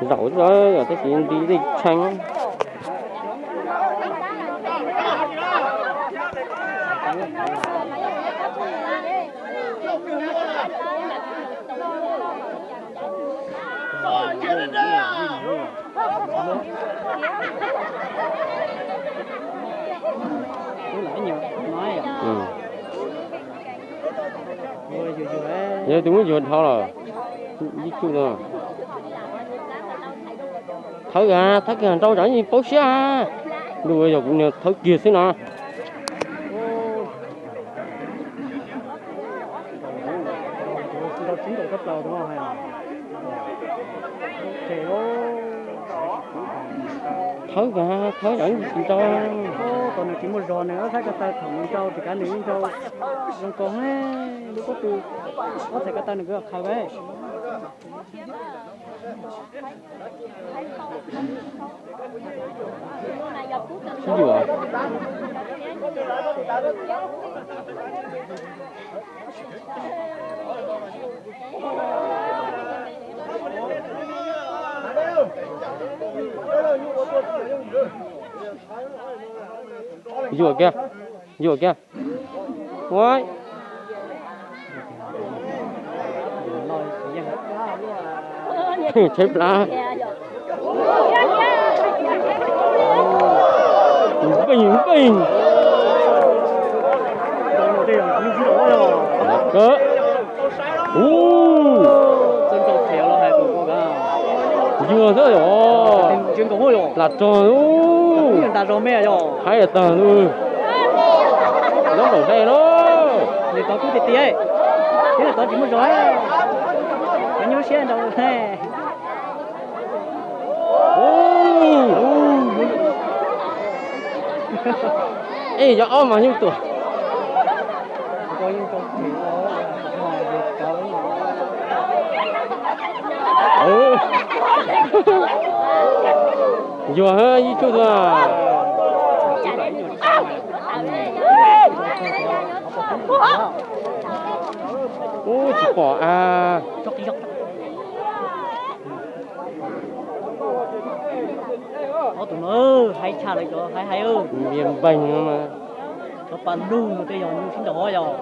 Zaum tab sis nti tej tshee. Yog tus muab yuag dhau lawm. Thawb kiag, thawb kiag nrau tsam yeej paub siab. Ntuj, yog kuv niag thawb kiag xwb no. Thawb kiag, thawb tsam yeej tsis nrau. Tos nws tsis muaj zog nws ob txhais ko taw thaum nws nrau tsis kav nws yeej nrau zoo kawg. Lub pob tw ob txhais ko taw nws kuj qhaws. Sib yuam. Yuam kiag, yuam kiag. Ua, tshaib plab. Npeeg, npeeg. Kawg. Ub, yuag xwb os. Lam rog, haib tag ntuj. Nyob nraum hle lauj. Nws tod kub tiag tiag, thiab nws tod tsis muaj zog, nyob siab nrau. Ej, yog ob mas nyuj tuam. Yuag, ib tsuj tuaj. Ub, tsis pom a. Ob tug no haib tshaj lawv cov haib haib. Npias npeeg no mas. Cov pas lug no tej yog nyuj sib nraus yog.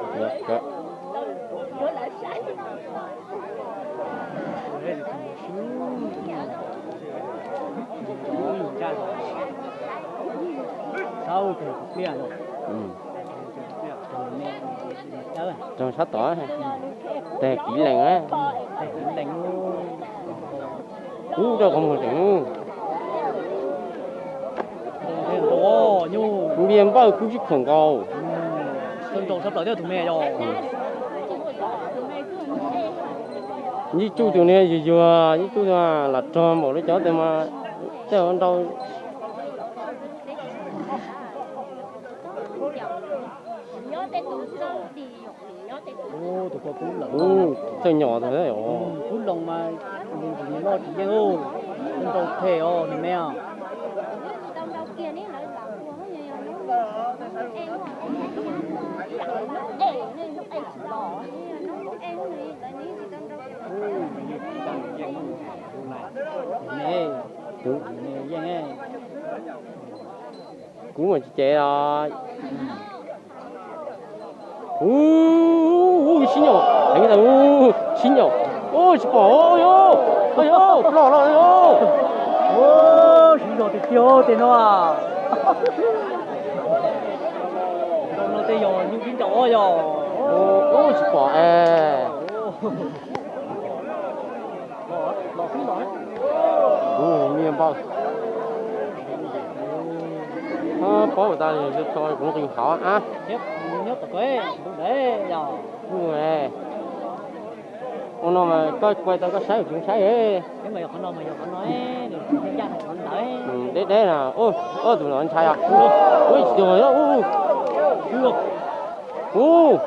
Rog sab tod, tag kiv lees. Kub rau qhov muag tseem. Npias npawj kub sib khoom nkaus. Ib tsuj tus niag yuag yuag, ib tsuj tus lam rog npaum li cov tes mas tej nrau. Txawj nyom tag. Kub loo mas loj tsis yeej, nrau phem os nws me os. Yeej. Kub mas tsis cev os. Ub, sib nyom heev tag, sib nyom. Ub, tsis pom, yog ploj los yog. Sib zog tiag tiag tej no. No tej yog nyuj sib nraus yog. Ub, tsis pom es. Npias npawj. Paub tas li, tso kuv nqis hauv a. Ua no mas koj kuaj tau koj saib kuv tsis saib. Deb deb na, ub, tus no ntshai os. Ub, tus no, ub.